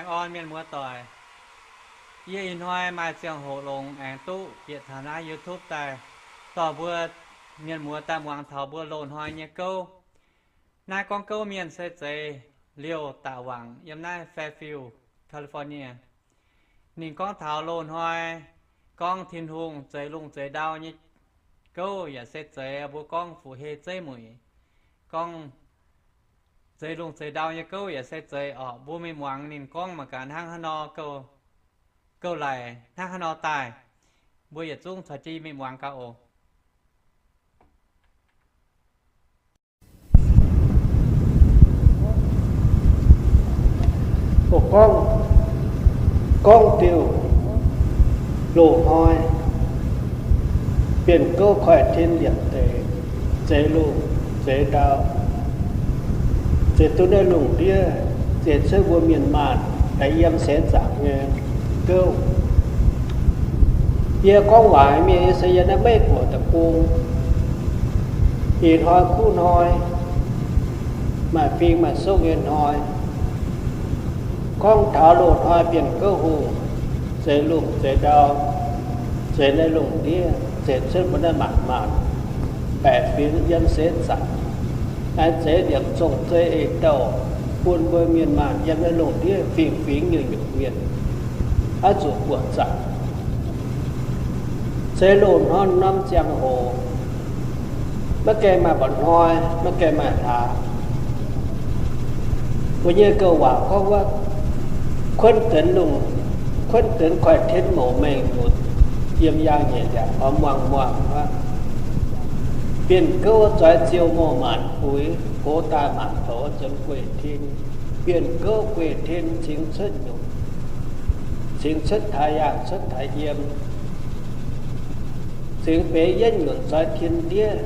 Baengh orn mienh muoz doic, yie ih hnoi maaih ziangh hoc longx aengx duqv bieqc taux naaiv YouTube daaih dorh mbuo mienh muoz daaih muangx taux mbuo loz-hnoi nyei gouv. Naaiv gorngv gouv mienh se Zeix Liouh Daaih Wangc yiem naaiv Fairfield, California. Ninh gorngv taux loz-hnoi, gorngv Tin-Hungh zeix lungh zeix ndau nyei gouv yaac se Zeix. Mbuo gorngv Fu Hei Zeiv Muic, gorngv zeix lungh zeix ndau nyei gouv yaac se Zeix orqc. Mbuo mingh muangx ninh gorngv mangc gaax hnangv haaix nor gouv laic hnangv haaix nor daaih. Mbuo yietc zungv caux jienv mingh muangx gaax oc. Gorngv, gorngv diuh loz-hnoi, Bienh Gouv Koiv-Tin Liepc Deix, zeix lungh zeix ndau, zeix duqv naaiv lungh ndiev, zeix cuotv mbuo mienh maanh daaih yiem seix zaangc nyei gouv. Yie gorngv waac mienh yie se yiem naaiv Meiv Guoqv deic-bung. Ih hnoi kuv hnoi, maaih fing maaih sokv nyei hnoi, gorngv taux loz-hnoi Bienh Gouv Hungh zeix lungh zeix ndau, zeix naaiv lungh ndiev, zeix cuotv mbuo naaiv maanc maanc baeqc fingx yiem seix zaangc, aengx zeix liepc zong-zei eix-douh bun mbuo mienh maanh yiem naaiv lungh ndiev fingx-fingx nyungc-nyungc mienh oix zuqc buoqc zaangc. Zeix loz-hnoi norm ziangh hoc, maiv gaengh maaih mba'hnoi, maiv gaengh maaih hlaax. Mbuo nyei gouv waac gorngv wuov, kuonv deix lungh, kuonv deix koiv-tin mouc mengh nyutc, yiem yaangh nyeic ndiangx oix muangx muangx wuov, Bienh Gouv zoix ziouh mouh maanc buix, gox daaih maanc douz, zuonx gueiv tin. Bienh Gouv gueiv tin cingx cuotv nyutc, cingx cuotv taaix yaangh cuotv taaix yiem, cingx benx yietv nyutc zoix tin ndiev,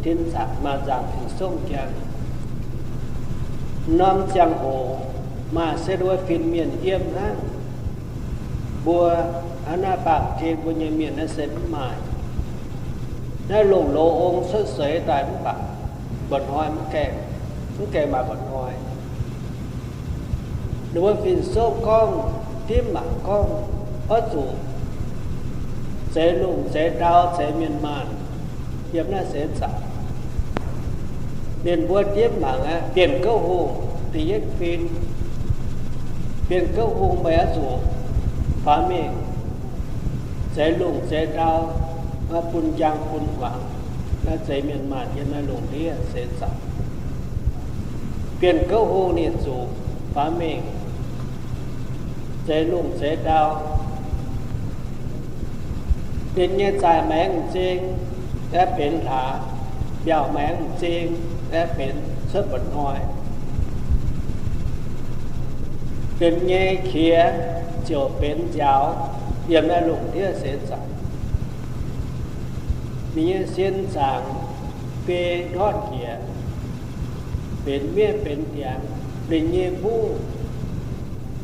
tin zaangc, maaz nzaangc, tin-songv njang. Norm ziangh hoc maaih se wuov fin-mienh yiem hnangv. Mbuo hnangv naaiv baamh gen mbuo nyei mienh naaiv se mv maaih. Naaiv longx loz ong cuotv seix daaih mv baac mba'hnoi mv gaengh, mv gaengh maaih mba'hnoi. Ninh mbuo fin-songv gorngv, dimv mangc gorngv, oix zuqc zeix lungh zeix ndau, zeix mienh maanh yiem naaiv seix zaangc. Ninh mbuo dimv mangc aqv, Bienh Gouv Hungh da'yietv fin, Bienh Gouv Hungh meih oix zuqc faaux mingh zeix lungh zeix ndau, bun njang bun hmuangx, naaiv zeix mienh maanh yiem naaiv lungh ndiev seix zaangc. Bienh Gouv Hungh ninh zuqc faaux mingh zeix lungh zeix ndau. Ninh nyei zaaih maengx m'zing aeqv, benx hlaax, mbiaauc maengx m'zing aeqv, benx cuotv mba'hnoi. Ninh nyei qiex ziouc benx nziaaux yiem naaiv lungh ndiev seix zaangc. Ninh nyei sin zaangc biei ndortv njiec, benx miev benx ndiangx. Ninh nyei mbuv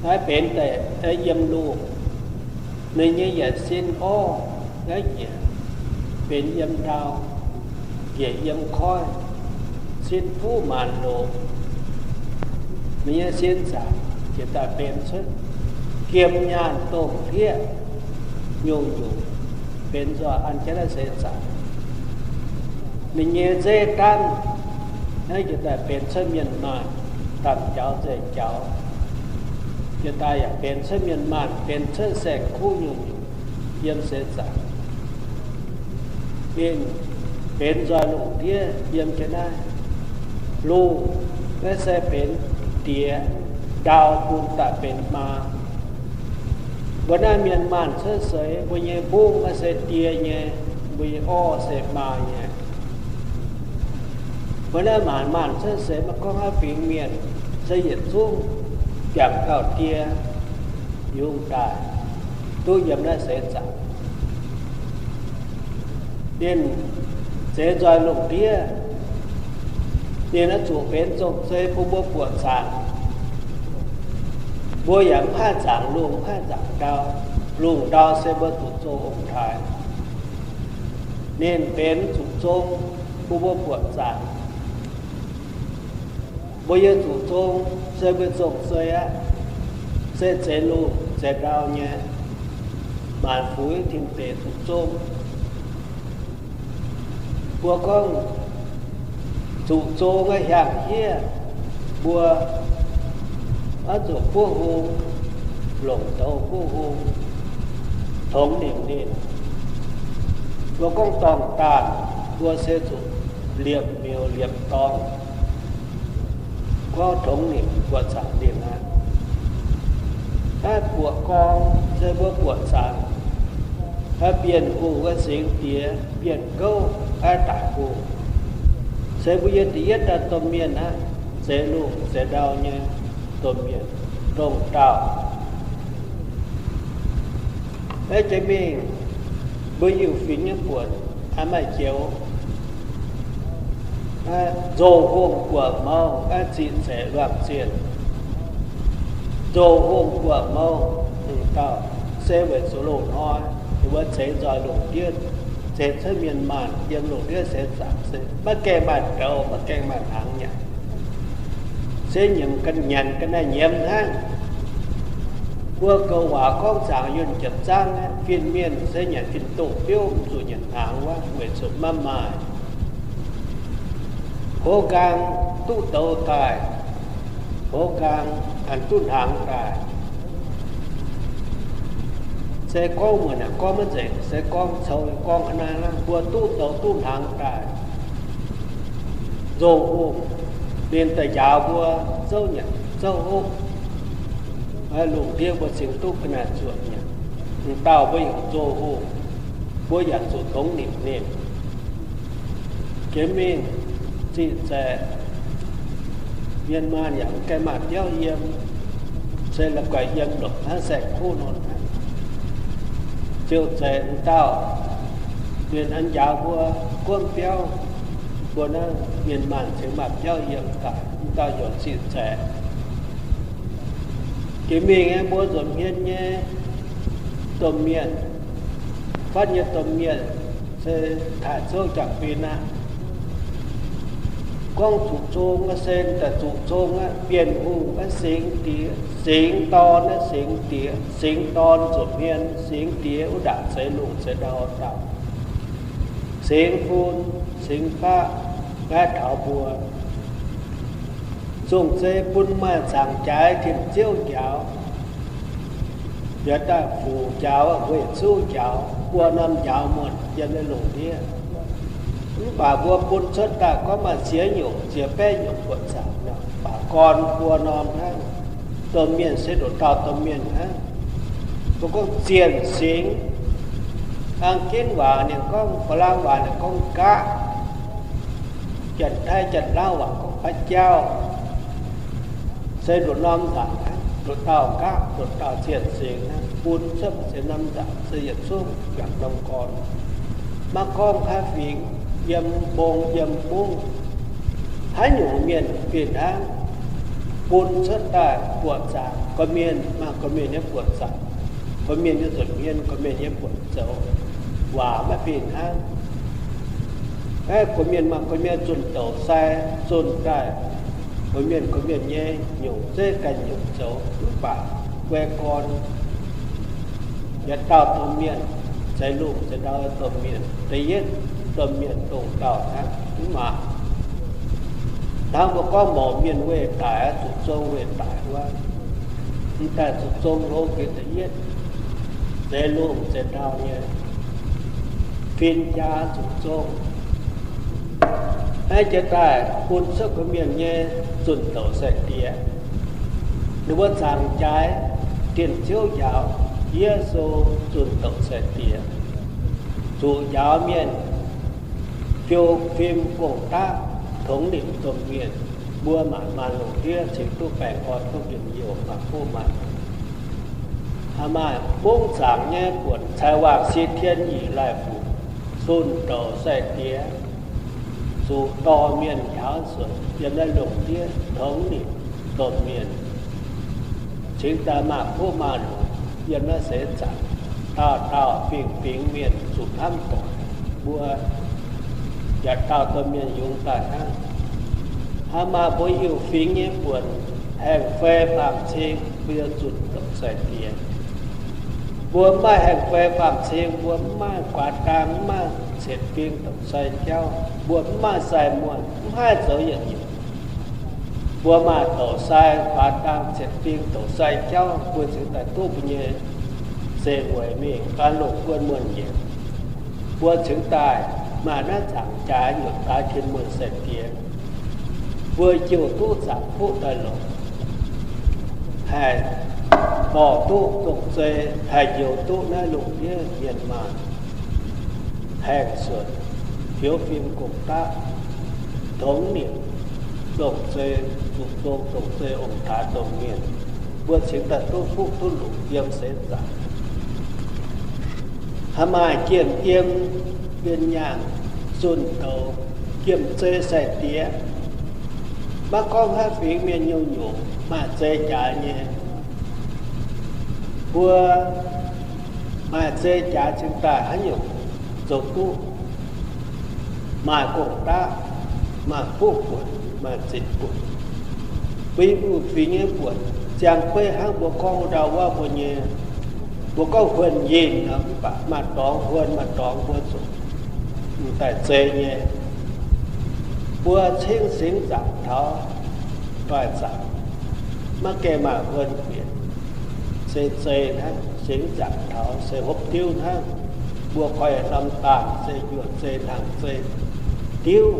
naaiv benx deix yiem lungh. Ninh nyei yietc sin orv naaiv njiec, benx yiem ndau, njiec yiem koiv, sin fuqv maanc loc. Ninh nyei sin zaangc jiex daaih benx cuotv giem nyaanh domh hlieqv nyungc-nyungc, benx nzoih an jienv naaiv seix zaangc. Ninh nyei nzeiv danv naaiv jiex daaih benx cuotv mienh maanh, damh jaux nzengc jaux, jiex daaih yaac benx cuotv mienh maanh, benx cuotv saeng-kuv nyungc-nyungc yiem seix zaangc. Ninh benx nzoih lungh ndiev yiem jienv naaiv. Lungh naaiv se benx diex, ndau bun daaih benx maa. Mbuo naaiv mienh maanh cuotv seix, mbuo nyei mbungv naaiv se die nyei, mbuo nyei orv se maa nyei. Mbuo naaiv maanc maanh cuotv seix, maiv gorngv haaix fingx mienh, se yietc zungv biangh gauh die yungz daaih duqv yiem naaiv seix zaangc. Ninh zeix nzoih lungh ndiev, ninh oix zuqc benx zong-zei bun mbuo buoqc zaangc. Mbuo yaac mv haih zaangc lungh, mv haih zaangc ndau. Lungh ndau se mbuo zuqc zong ong-taaix. Ninh benx zuqc zong bun mbuo buoqc zaangc. Mbuo yie zuqc zong se mbuo zong-zei aqv. se zeix lungh zeix ndau nyei, maanc fuix tin-deic zuqc zong. Mbuo gorngv zuqc zong nyei hiaangx hiev, mbuo oix zuqc buov hung, longc douz buov hung, tongx nimc ninh. Mbuo gorngv dorngh daanh, mbuo se zuqc liepc miuc liepc dorngx, gorngv tongx nimc buoqc zaangc ninh aqv. Naaiv buoqc gorngv se mbuo buoqc zaangc, bienh hungh wuov singx diex, bienh gouv aqv, daic hungh. Se mbuo yiem da'yietv dauh domh mienh aqv, zeix lungh zeix ndau nyei domh mienh, ndongh dauh. Naaiv jiex mingh, mbuo Iu-Fingx nyei buonc maaih joux, nzou hungh buoqc mouz, ziqc zaeqc luangh zienh. Nzou hungh buoqc mouz, dauh se weic zuqc loz-hnoi ninh mbuo zeix nzoih lungh ndiev, zeix cuotv mienh maanh yiem lungh ndiev seix zaangc, se maiv gaengh maaih douz, maiv gaengh maaih hnaangx nyanc, se nyiemc ga'nyiec ga'naaiv nyiemz hnangv. Mbuo gouv waac gorngv zaangc yunh jiepc zaangv, fin-mienh se nyanc fin-dongh biouv, mv zuqc nyanc hnaangx wuov, weic zuqc maiv maaih. Hoz nqaang duqv douz daaih, hoz nqaang aengx duqv hnaangx daaih. Se gorngv muonc naaic gorngv maiv nzengc, se gorngv coux gorngv a'hneiv hnangv, mbuo duqv douz duqv hnaangx daaih. Nzou hungh, ninh daaih njaaux mbuo zouv nyanc zouv hopv, lungh ndiev mbuo cingx duqv ga'naaiv zuoqc nyanc. M'dauh mbuo yaac nzou hungh, mbuo yaac zuqc tongx nimc ninh. Jiex mingh ziqc zaeqc, mienh maanh yaac mv gaengh maaih biauv yiem, se la'guaih yiem longc hnangv saeng-kuv nor hnangv. Ziouc zaeqc m'dauh, ninh aengx njaaux mbuo guomv biauv, mbuo naaiv mienh maanh cingx maaih biauv yiem daaih, m'dauh heuc ziqc zaeqc. Jiex mingh aeqv, mbuo nzuonx hmien nyei domh mienh, fatv nyei domh mienh, se taaih zouv jangx-bin aqv. Gorngv zuqc zong aqv, se daaih zuqc zong aqv, bienh hungh aqv, singx diex, singx dorn aqv, singx diex, singx dorn nzuonx hmien, singx diex wuov ndaangc zeix lungh zeix ndau dauh, singx fun, singx faqv, naaiv taux mbuo. Zong-zei bun maaih zaangc jaaix tin-ziouv njaaux, yaac daaih fuc njaaux, weic zuqv njaaux, buo norm njaaux muonh yiem naaiv lungh ndiev. Mv baac mbuo bun cuotv daaih gorngv maaih ziex nyungc, ziex baeqv nyungc buoqc zaangc nor, baac gorn buo norm hnangv. Domh mienh se nduqc dauh domh mienh hnangv. Mbuo gorngv zienh singx, Ang-ginv waac ninh gorngv, Faa^laang waac ninh gorngv nqaqv, Janx-Taiv Janx-Laauv waac gorngv ba'jauv, se nduqc norm nzaangc hnangv, nduqc dauh nqaqv, nduqc dauh zienh singx hnangv, bun cuotv ziex norm nzaangc se yietc zungv juangc norm gorn. Maiv gorngv haaix fingx, yiem mbong yiem mungv, haaix nyungc mienh fih hnangv, bun cuotv daaih buoqc zaangc. Gorqv-mienh maaih gorqv-mienh nyei buoqc zaangc, gorqv-mienh nyei nzuonx hmien, gorqv-mienh nyei buoqc zoux, waac maiv fih hnangv. Aeqv, gorqv-mienh maaih gorqv-mienh zunh douc sai, zunh daaih, gorqv-mienh gorqv-mienh nyei nyungc zeiv ganh nyungc zoux, mv baac guai gorn yietc dauh domh mienh, zeix lungh zeix ndau domh mienh, da'yietv domh mienh dongh dauh hnangv. Mv baac hnangv mbuo gorngv mouz mienh weih daic, zuqc zong weih daic wuov, m'daaih zuqc zong hlo jiex da'yietv, zeix lungh zeix ndau nyei, fin-jaa zuqc zong. Naaiv jiex daaih bun cuotv gorqv-mienh nyei zunh douc sai-diex. Ninh mbuo zaangc jaaix, dien ziouv njaaux, Yesu zunh douc sai-diex, zuqc njaaux mienh fiou fim gong-daqv, tongx nimc domh mienh. Mbuo maanc maanh lungh ndiev cingx duqv baengh orn duqv njien-youh, maaih kuv maaih hnaangx. Maaih mungv zaangc nyei buonc, cai waangc sie tien ih laih fuc, zunh douc sai-diex, zuqc dorh mienh njaaux nzuonx yiem naaiv lungh ndiev, tongx nimc domh mienh, cingx daaih maaih kuv maaih hnaangx yiem naaiv seix zaangc. Dauh dauh fingx-fingx mienh zuqc hnamv doic. Mbuo yietc dauh domh mienh yungz daaih hnangv. Hnangv maaih mbuo Iu-Fingx nyei buonc, haengh fei baamh cing, mbuo yaac zunh doqc sai-diex. Mbuo mv maaih haengh fai faam-cing, mbuo mv maaih guaax dang, mv maaih cietv fing doqc sai jauv, mbuo mv maaih sai muonh, mv haih zoux yietc nyungc. Mbuo maaih doqc sai guaax dang, cietv fing doqc sai jauv, mbuo cingx daaih duqv mbuo nyei zeqc weic mingh gan longc guon muonh njiec. Mbuo cingx daaih maaih naaiv zaangc jaax nyutc daaih tien muonh sai-diex. Mbuo jouh duqv zaangc fuqv daaih longc, haih dorh duqv dongh zei, haih njoux duqv naaiv lungh ndiev mienh maanh haengh suonc, fioux fim gong-daqv, tongx nimc dongh zei, zuqc dongh, dongh zei ong-taaix domh mienh. Mbuo cingx daaih duqv fuqv duqv longc yiem seix zaangc. Haih maaih jiem-yiem, mbienx nyaanh, zunh douz, jiem-zei sai-diex. Maiv gorngv haaix fingx mienh nyungc-nyungc maaih zei jaax nyei. Mbuo maaih zei jaax cingx daaih haaix nyungc zoux duqv, maaih gong-daqv, maaih fuqv buonc, maaih zinc buonc. Mbuo i buo fingx nyei buonc ziangh beiv hnangv mbuo gorngv ndau wuov mbuo nyei, mbuo gorngv huonh yinh nor, mv baac maaih dorngx huonh, maaih dorngx mbuo zuqc m'daaih zei nyei. Mbuo cingv singx zaangc taux doix-zaangc, maiv gaengh maaih huonh bieqc, se zei hnangv, singx zaangc taux se hopv diuv hnangv. Mbuo koi norm daanh se njuov zei, hnaangx zei, diuv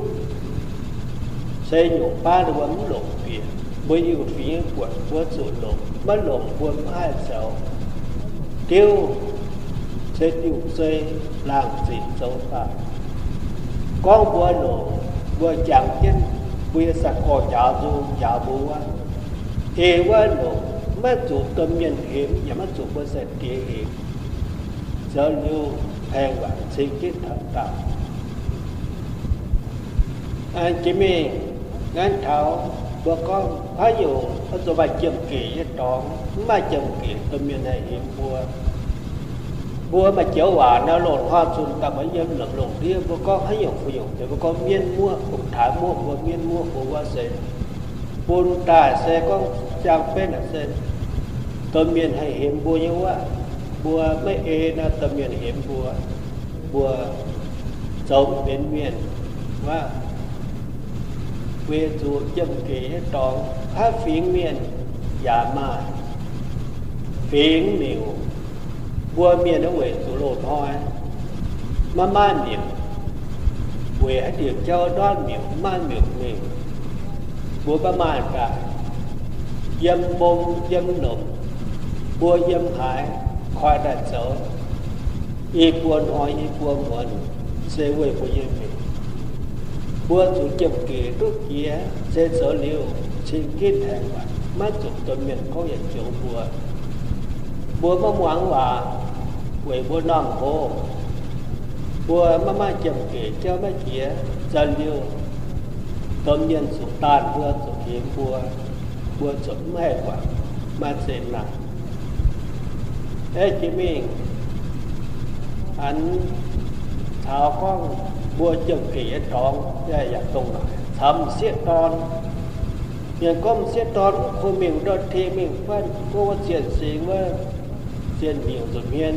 se nyungc baav mbuo mv longc bieqc. Mbuo i buo fingx nyei buonc mbuo zuqc longc, maiv longc mbuo mv haih zoux. Diuv se diuv zei, laangh zinc zoux daaih. Gorngv mbuo longc, mbuo jangx jienv mbuo nyei sai-gorx njaaux nzung njaaux mbuo wuov, ei wuov longc, maiv zuqc domh mienh hemx yaac maiv zuqc mbuo sai-diex hemx. Zoux liuz haengh waanc cing jienv taux daauh. Jiex mingh, naaiv taux mbuo gorngv haaix nyungc oix zuqc maaih jiem-gec nyei dorngx, mv maaih jiem-gec domh mienh haih hemx mbuo. Mbuo maaih joux waac nor, loz-hnoi zunh daaih mbuo yiem lomc longc ndiev, mbuo gorngv haaix nyungc fai nyungc deix, mbuo gorngv mienv muoqv, ong-taaix muoqv, mbuo mienv muoqv mbuo wuov se bun daaih se gorngv ziangh beiv naaic se domh mienh haih hemx mbuo nyei wuov, mbuo maiv ei nor domh mienh hemx mbuo, mbuo zoux mv benx mienh wuov. Weic zuqc jiem-gec nyei dorngx, haaix fingx mienh yaac maaih. Fingx miuc, mbuo mienh naaiv weic zuqc loz-hnoi maiv maaih miuc, weic haaix diuc jauv ndortv miuc, maiv maaih miuc mingh, mbuo maiv maaih daaih. Yiem mbong yiem lomc, mbuo yiem haaix koi daaih zoux, i buo hnoi i buo muonz, se weic mbuo nyei miuc. Mbuo zuqc jiem-gec duqv jiex, se zoux liuz cing ginv haengh waanc, maiv zuqc domh mienh gorngv yietc joux mbuo. Mbuo maiv muangx waac weic mbuo normh-hoz. Mbuo maiv maaih jiem-gec jauv maiv jiex, zoux liuz domh mienh zuqc daanh mbuo, zuqc hemx mbuo, mbuo zuqc mv haih guangc, maaih zeqc naanc. Aeqv, jiex mingh, an, caux gorngv mbuo jiem-gec nyei dorngx yaac dongh naaic, caux m'sieqv dorn. Mienh gorngv m'sieqv dorn mv kuh mingh ndortv tengx mingh fatv, gorngv wuov zienh singx wuov, zienh miuc nzuqc hmien.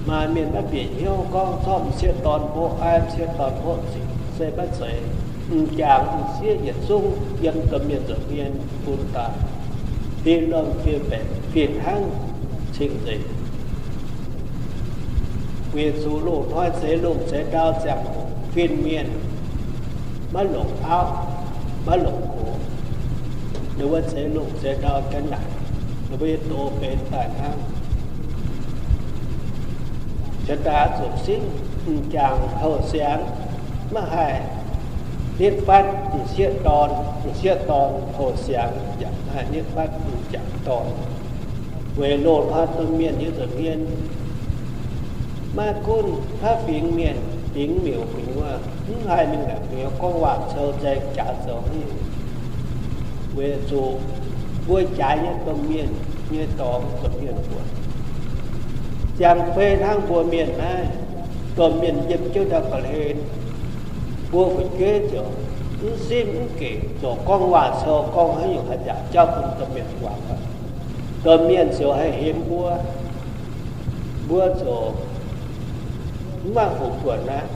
Maaih mienh maiv bieqc hnyouv gorngv corc m'sieqv dorn mboqv aiv, m'sieqv dorn mboqv ziqc, se maiv zeiz. M'jangc m'sieqv yietc zungv yiem domh mienh nzuqc hmien bun daaih, fih lomh fih mbaeqc fih hnangv cing-nzengc. Weic zuqc loz-hnoi zeix lungh zeix ndau ziangh hoc, fin-mienh maiv longc auv, maiv longc gox. Ninh mbuo zeix lungh zeix ndau ga'naaic, ninh mbuo nyei doz benx daaih hnangv. Jiex daaih zuqc simv m'jangc houh siangx, maiv haih nitv fatv m'sieqv dorn, m'sieqv dorn houh siangx yaac maiv haih nitv fatv m'jangc dorn. Weic loz-hnoi domh mienh nyei nzuqc hmien, maiv gunv haaix fingx mienh, fingx miuc, fingx wuov, mv haih mingh naaic fingx gorngv waac-cou, nzaeng jaax zoux haaix nyungc. Weic zuqc mbuo jaaix nyei domh mienh nyei dorngx, domh mienh buonc, ziangh beiv hnangv mbuo mienh naaiv, domh mienh yiem jienv ndau ga'hlen, mbuo fu'jueiv ziouc mv simv mv gec, ziouc gorngv waac-cou, gorngv haaix nyungc haih nzaaux jauv bun domh mienh muangx. Domh mienh ziouc haih hemx mbuo, mbuo ziouc mv maaih hoqc buonc aqv.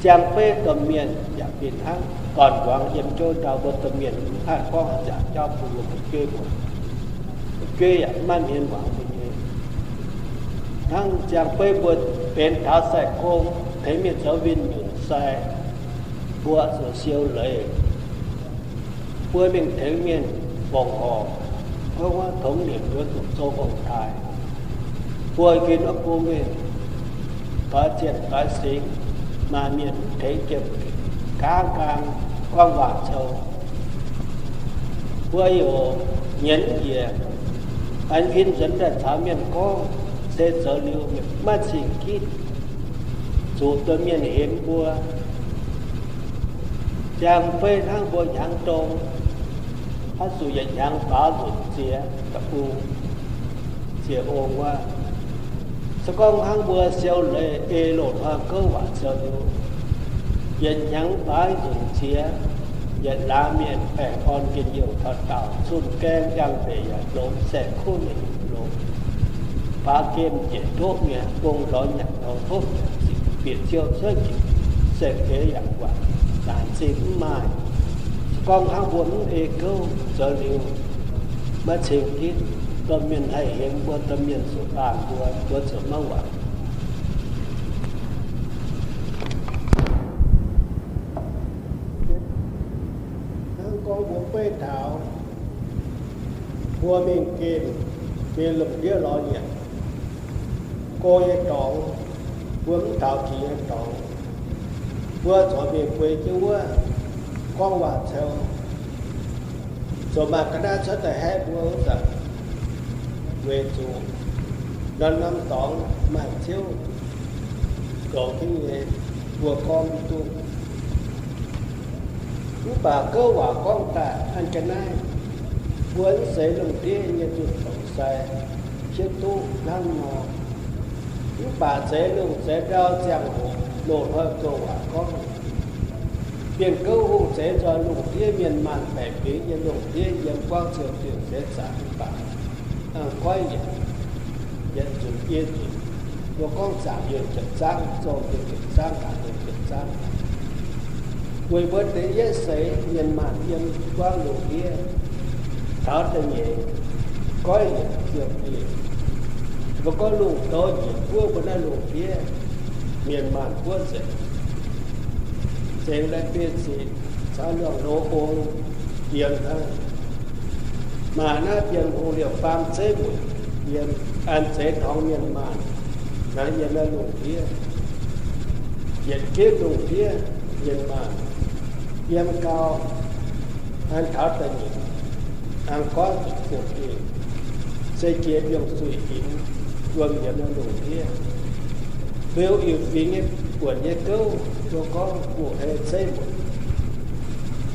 Ziang beiv domh mienh yaac fih hnangv. Dorn-nquangx yiem jou ndau, mbuo domh mienh mv haih gorngv haih nzaaux jauv bun mbuo fu'jueiv muangx. Fu'jueiv yaac mv maaih hmien muangx mbuo nyei. Hnangv ziang beiv mbuo benx taux sai-gong, tengx mienh zoux win-nyungc sai, mbuo ziouc siou leiz. Mbuo mingh tengx mienh mbongc horc, gorngv wuov tongx nimc mbuo zuqc zoux ong-taaix. Mbuo gin wuov bung mingh doix zienh doix singx, maaih mienh mv tengx, jiem gaang gaang gorngv waac-cou. Mbuo yaac nyienz njiec, an huin nzuonx daaih caux mienh gorngv, se zoux liuz maiv cing-gitv, zuqc domh mienh hemx mbuo. Ziang beiv hnangv mbuo hnyangx dong, haaix zuqc yietc hnyangx baaux nzunc ziex deic-bung, ziex ong wuov. Se gorngv hnangv mbuo siou leiz ei loz-hnoi gouv waac zoux liuz, yietc hnyangx baaux nzunc ziex, yietc laangz mienh baengh orn njien-youh taux daauh, zunh gaeng yangh ndeic yaac longx, saeng-kuv yaac longx, faaux gemh njiec ndoqv mi'aqv, gong lorz nyanc lorz hopv yaac zipc, bieqc ziouv cuotv njiec, saeng-geix yaac guangc, laanc zingh mv maaih. Se gorngv hnangv mbuo mv ei gouv zoux liuz, maiv ceng-gitv, domh mienh haih hemx mbuo, domh mienh zuqc laanh mbuo, mbuo zuqc maiv waangc. Hnangv gorngv mbuo beiv taux mbuo mingh gemh, mingh lomh ndiev lorz nyanc, go nyei dorngx, mbuo mv taux jiex nyei dorngx, mbuo corc mingh bueix jienv wuov gorngv waac-cou. Zoux maaih ga'naaiv cuotv daaih haeqv mbuo wuov zanc, weic zuqc norm-norm dorngx maaih ziouv goux jienv nyei, mbuo gorngv mv duqv. Mv baac gouv waac gorngv daaih an ga'naaiv, mbuo mv zeiz lungh ndiev nyei zunh doqc sai, hiuv duqv hnangv nor. Mv baac zeix lungh zeix ndau ziangh hoc loz-hnoi gouv waac gorngv, Bienh gouv hungh zeix nzoih lungh ndiev, mienh maanh baeqc fingx yiem lungh ndiev yiem, buangv ziouc dingc seix zaangc mv baac, aengx goiv yietc, yietc nzunc yie nzunc. Mbuo gorngv zaangc yiem jiepc zaangv, zong yiem jiepc zaangv, laangc yiem jiepc zaangv. Weic mbuo deix yietv seix mienh maanh yiem buangv lungh ndiev, taux da'nyeic goiv yietc ziouc dingc. Mbuo gorngv lungh douz njiec buov mbuo naaiv lungh ndiev, mienh maanh buov nzengc. Zengx lai biei ziqc caux luangh loz ong yiem hnangv. Maaih naaiv Bienh Hungh liouh faam zeiv mueic yiem, an zeix tongx mienh maanh naaiv yiem naaiv lungh ndiev. Yietc ginv lungh ndiev mienh maanh yiem gau, an taux da'nyeic, an goiv zuqc ziouc dingh, se jiex mbiungc-zuiz hinx wuom yiem naaiv lungh ndiev. Beu Iu-Fingx nyei buonc nyei gouv, mbuo gorngv bungh hei zeiv mueic.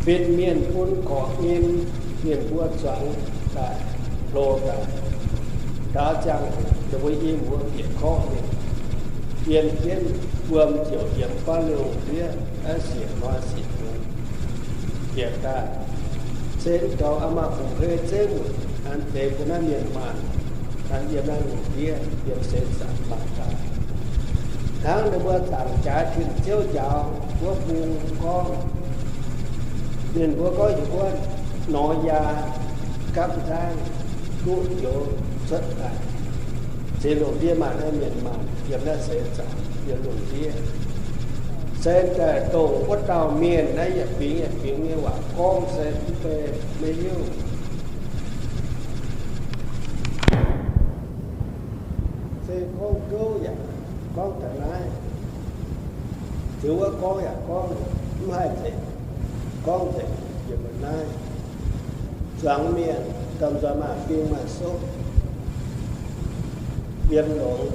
Fin-mienh bun korqc nyim, mienh mbuo zuangx daaih, hlo daaih, ndaaux ziangh hoc ninh mbuo i muoz bieqc korqv mingh, yiem jienv wuom ziouc yiem buonv lungh ndiev, aqv siec hnoi siec muonz bieqc daaih. Se mv dorngx aa maa bungh hei zeiv mueic, an deix mbuo naaiv mienh maanh, an yiem naaiv lungh ndiev yiem seix zaangc maanh daaih. Hnangv ninh mbuo zaangc jaaix tin-ziouv njaaux wuov bung gorngv, ninh mbuo gorngv heuc wuov Noryaa gapv nzangv duqv njoux cuotv daaih. Zeix lungh ndiev maaih naaiv mienh maanh yiem naaiv seix zaangc yiem lungh ndiev. Se daaih dongh wuov dauh mienh naaiv yietc fingx yietc fingx nyei waac gorngv se mv bei maiv hiuv. Se gorngv gouv yaac gorngv taux naaiv, ziux wuov gorngv yaac gorngv, mv haih nzengc, gorngv nzengc yiem naaiv. Zuangx mienh domh nzoih maaih fing maaih sopv, yiem longx,